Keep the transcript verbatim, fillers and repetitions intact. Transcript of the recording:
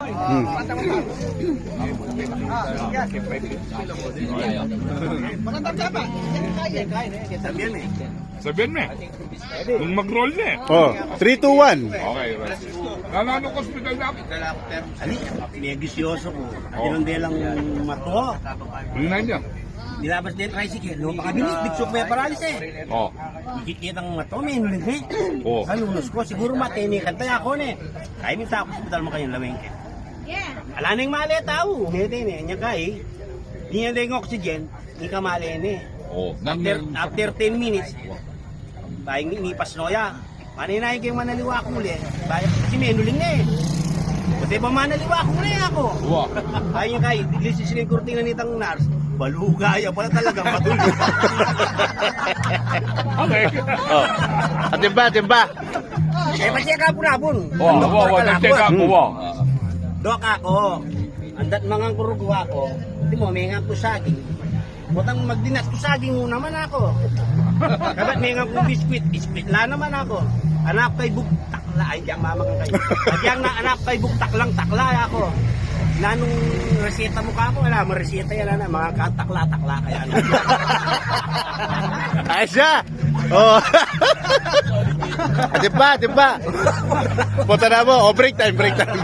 Hmm. Sabihan me. Nung mag-roll na eh. Oh, three, two, one. Okay, right. Nananu ko hospital na? Ali, may gisyoso ko. Oh. Tinunde lang mato. Yun na yun. Nilabas din tricycle. Nung pakabilis, bigso ko may paralis eh. Oh. Ikit-kitang mato, may inulit eh. Oh. Nalunus ko, siguro matene kanta ako ne. Kaya minta ako hospital mo kayong laweng ke. Ala neng male tau, mete ne, nya kai. Di nya deng oxygen, ika male ne. Oh, after, after ten minutes, bayang inipas no ya. Manenay keng manaliwa kule, bayang kasi menuling ne. Kasi ba manaliwa kule ako? Wa. Ayun kai, diglis sila kurtina nitang nurse. Baluga ya pala talaga, matulog. Okay. Oh. Atimba, atimba. Eh, pati ka pun-apun. Wa, wa, wa, pati ka pun-apun. Dok ako, andat mangan ku rugu ako, di mo, mengan ku saging. Butang magdinas ku saging mu naman ako. Kabat mengan ku biskwit, biskwit la naman ako. Anak kay bugtak la, ay, diyan mamangan kayo. Diyan na, anak kay bugtak lang, takla ako. Nanung reseta mu ka ako, wala, mareseta yan, ana, mga katakla-takla kaya, ano. Ay, siya! Oh. Di ba, di ba? Punta na mo. Oh, break time, break time.